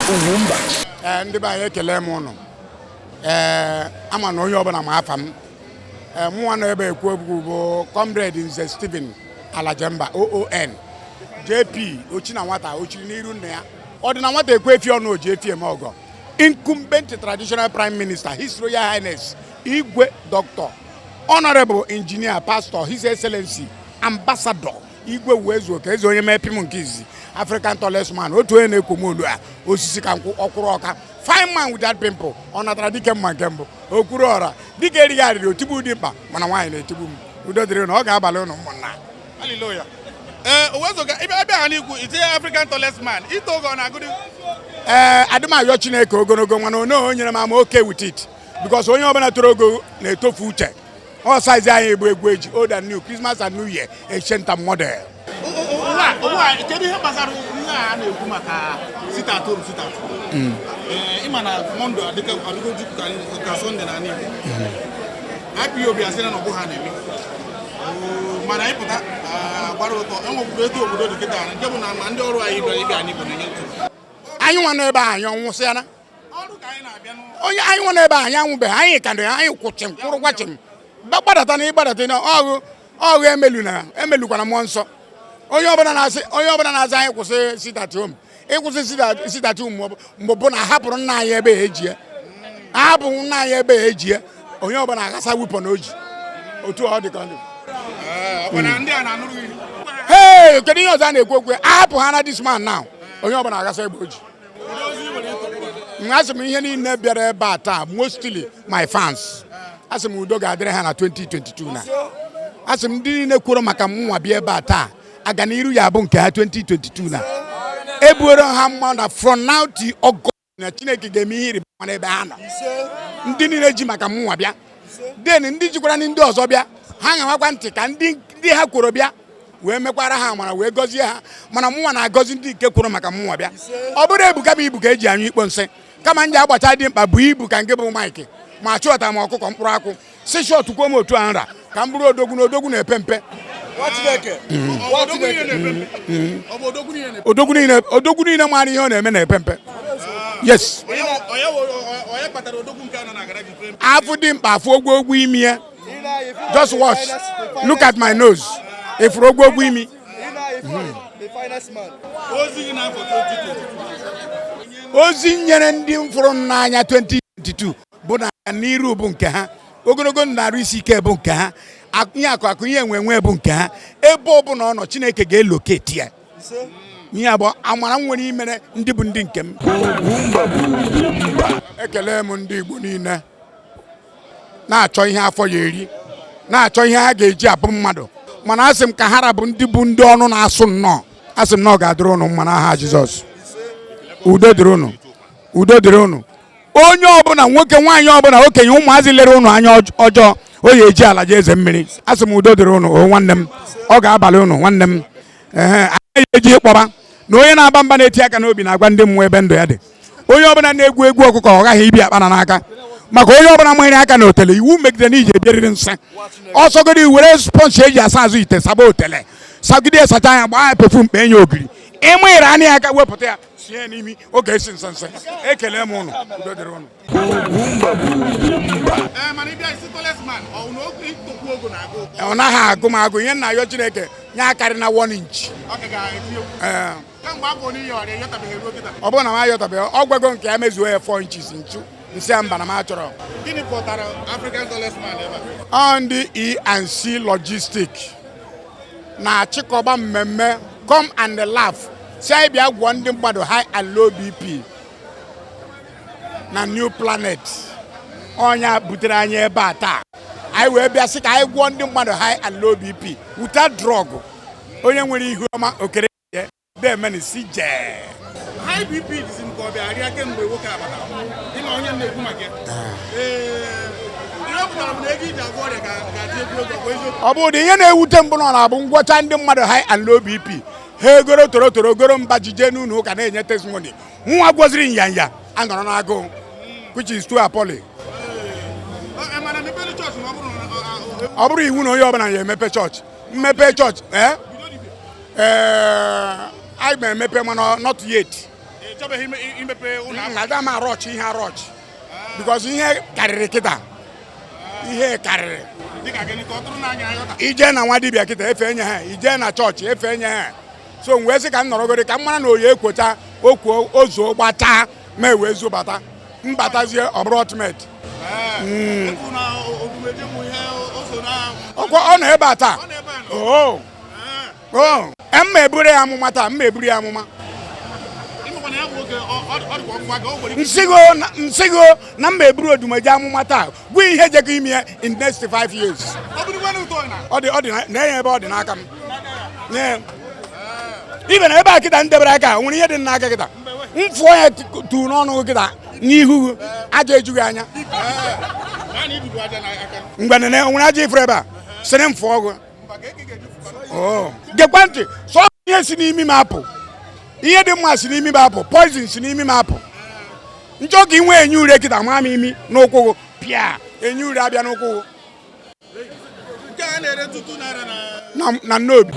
Ugwumba. Ee, ndị be anyị, ekele m ụnụ. Ee, ama na onye ọbụla ma afa m. Ee, mụnwa nọ ebe ekwu okwu bụ Comrade Nze Stephen Alajemba, OON, JP, ochi na nwata ochiri n'iru nna ya, ọ dị na nwata ekwe efi ọnụ oji efi eme ọgọ, incumbent traditional prime minister, His Royal Highness Igwe Dr. Honorable Engineer Pastor His Excellency Ambassador Igwe Uwezuoke Eze onye mee pim nke izizi, African tallest man, otu onye na-ekwo m olu a, osisi ka nkwụ ọkwụrụ ọka, fine man without pimple, ọ natara dike mma nke mbụ, okwuru ọra dike erighị arịrị otigbu dị mkpa, mana nwaanyị na-etigbu m. Udo dịrị ụnụ, ọ ga-abalị ụnụ, ụmụnna. Hallelujah. Ee, Uwezuoke, ịbịa abịa ha n'ikwu itinye African tallest man, ito oge ọ na-agụdị? Ee, adị m ayọ Chineke ogologo nwana one o nyere m, ama okay with it, because onye ọbụla toro ogo na-etofu uche. Ọ size anyị bụ egwu eji old and new, Christmas and New Year, ancient and model. Ụwa, kedu ihe gbasara ihe a na-ekwu maka sit at home, sit at home? Ee, ịma na Monday adịgo ka Sunday na Igbo. IPOB asị na ọbụ ha na-eme. Oo, mana ịpụta gbara ụtọ enwekwuru etu obodo dị kịta, nke bụ na ma ndị ọrụ anyị bịara ịbịa n'Igbo na-enye ntụ. Anyị nwa nọ ebe a, anyị ọnwụsịana? Ọrụ ka anyị na-abịa n'ụlọ. Onye anyị nwa nọ ebe a, anyị anwụbeghị. Anyị ka nọ, anyị kwụchim kwụrụ gwachim gbadata na ịgbadata na ọgụ ọgụ emelu na emelukwana mmụọ nsọ. Onye ọbụla na-asị, onye ọbụla na-asị anyị kwụsị sit at home, ịkwụsị sit at home mgbe bụ na hapụrụ nna anyị ebe a ejie, ahapụ nna anyị ebe a ejie, onye ọbụla aghasa wipọ na oji otu ọ dị ka ọ dị. Ọ bụ na ndị a na-anụrụ gị. Hey, kedu ihe ọzọ a na-ekwu okwu? Ahapụ ha na this man now, onye ọbụla aghasa egbe oji. Asị m ihe niile bịara ebe a taa, mostly my fans, asị m udo ga-adịrị ha na 2022. Na asị m ndị niile kwuru maka mụnwa bịa ebe a taa, aganiru ya bụ nke ha 2022, na ebuoro ha mma na from now till August, na Chineke ga-eme ihe ịrịba ama n'ebe ha nọ. Ndị niile ji maka mụnwa bịa, den ndị jikwara ndị ọzọ bịa, ha ga-enwekwa ntị ka ndị ha kwuru bịa wee mekwara ha amara wee gọzie ha. Mana mụnwa na-agọzi ndị nke kwuru maka mụnwa bịa. Ọ bụrụ ebuka bụ ibu ka eji anyụ ikpo nsị, kama m ji agbacha dị mkpa bụ ibu ka nke bụ Mike ma chụọta m ọkụkọ mkpụrụ akwụ si shọt kwuo m otu a nra ka m bụrụ odogwu na odogwu na-epe mpe. Nwa Chineke. Nwa Chineke. Ọ bụ odogwu niile na-epe? Odogwu niile, odogwu niile maara ihe ọ na-eme na-epe mpe, yes. Onye kpatara odogwu nke a nọ na garage pe mpe? Afụ dị mkpa, afụ ogwogwo imi ya. Just watch, look at my nose, ifuru ogwogwo imi. The finest man. Ozi gị n'afọ 2022? Ozi nyere ndị mfụrụ m n'anya 2022 bụ na n'iru bụ nke ha, ogologo ndụ arụ isi ike bụ nke ha, ihe akụ akụ, ihe enwe enwe bụ nke ha. Ebe ọ bụla ọ nọ, Chineke ga-eloketi ya. Ihe abụọ amara m nwere imere ndị bụ ndị nke m. Ekele m ndị Igbo niile na-achọ ihe afọ ya eri, na-achọ ihe ha ga-eji abụ mmadụ. Mana asị m ka ha rabụ ndị bụ ndị ọnụ na-asụ nnọọ, asị m na ọ ga-adịrị ụnụ mma n'aha Jizọs. Udo dịrị ụnụ, udo dịrị ụnụ. Onye ọbụla, nwoke, nwaanyị ọbụla, okenye, ụmụazị lere ụnụ anya ọjọọ, o ya eji ala je eze mmiri. Asị m udo dịrị ụnụ. O nwanne m, ọ ga-abalị ụnụ, nwanne m. Ehe, anyị eji ịkpọba na onye na-aba mba na-eti aka n'obi na-agwa ndị mmụọ ebe ndụ ya dị. Onye ọbụla na-egwu egwu ọkụkọ, ọ gaghị ibi akpana n'aka, maka onye ọbụla manyere aka na otele, iwu megide na iji ebieriri nsị ọsọgodi were sponge eji asa azụ ite saba otele, sagide sacha ya, gbaa ya perfume, kpee ya ogiri, ịmụịrị anya ya aka wepụta ya, sie ya n'imi oge esi nsị nsị. Ekele m ụnụ, udo dịrị ụnụ. Ee, mana ịbịa isi tallest man, ọ na okwu itokwu ogo na-agụ ụkọ? Ọ naghị agụ m agụ. Ihe nna ayọ Chineke nye akarị na 1 inch. Ọ ka ga-eti egwu. Ee. Kemgbe afọ n'ihe ọrịa ịyọtabeghị ruo kịta? Ọ bụrụ na m ayọtabeghị, ọ gwago nke ya mezuo ya 4 inches nchu nsị ya mba na m achọrọ. Gịnị pụtara African tallest man ebe a? Ọ ndị E&C Logistic na-achịkọba mmemme Come and Laugh, si anyị bịa gwọọ ndị mmadụ high and low BP na New Planet. Ọnya butere anyị ebe a taa, anyị wee bịa sị ka anyị gwọọ ndị mmadụ high and low BP without drug. Onye nwere ihu ọma okere ya demeni si jee. High BP dịzi m ka ọ bịa rịa kemgbe nwoke a batara. Ịma onye m na-ekwu maka ya? Ee, ihe ọ pụtara bụ na ego iji agwọ ọrịa ga-adị egwu ego, ọ bụ eziokwu? Ọ bụrụ na ihe na-ewute mbụ nọ na-abụ ngwọcha ndị mmadụ high and low BP, ha egoro toro toro goro mba jije n'ụlọ ụka na-enye testimony, nwa gwọziri nyanya anọrọ n'agụụ, which is too appalling. Mana mepere chọọchị ma ọ bụrụ na Ọ bụrụ iwu na onye ọbụla ya emepe chọọchị, mmepe chọọchị, ee ee, anyị ma emepe, mana not yet. Ịchọbeghị imepe ụlọ akwụkwọ. Ada m arọchị ihe arọchị because ihe karịrị kịta, ihe karịrị. Dịka gịnị ka ọ tụrụ n'anya aghọta? Ije na nwa dibịa kịta, efe enye ha. Ije na chọọchị, efe enye ha. So m wee sị ka m nọrọgoro ka m mara na oyi ekwocha okwu ozuo gbachaa ma ewee zubata mbatazie, ọ bụrụ ultimate. Ekwu na Odumeje bụ ihe o so na Ọkwa ọ nọ ebe a taa. Ọ nọ ebe a nọ. Oo. Oo, mma eburu ya amụma taa, mma eburu ya amụma. Ịmakwa na ya bụ nwoke ọ dịkwa ọkwa ka o nwere ike. Nsịgo na mma eburu Odumeje amụma taa, gwa ihe jekọ ime ya in next 5 years. Ọ bụrụkwa na ụtọ na Ọ dị na-enye ebe ọ dị n'aka m. Ibe na ebe a kịta m debere aka, o nwere ihe dị n'aka kịta m fụọ ya tuu n'ọnụ gị kịta n'ihu gị, aja ejughị anya. Naanị idudu aja na aka. Mgbe nene o nwere aja ifuru ebe a sịrị m fụọ gị. Mba, ka eke ga-eji fụkwa. Oo. Gekwa ntị, sọ ihe si n'imi m apụ, ihe dị mma si n'imi m apụ, poison si n'imi m apụ. Njọ ka ị nwee enye ure kịta maa m imi n'ụkwụ gị, pịa enye ure abịa n'ụkwụ gị. Nke a na-ere 2 naira na Na nnobi.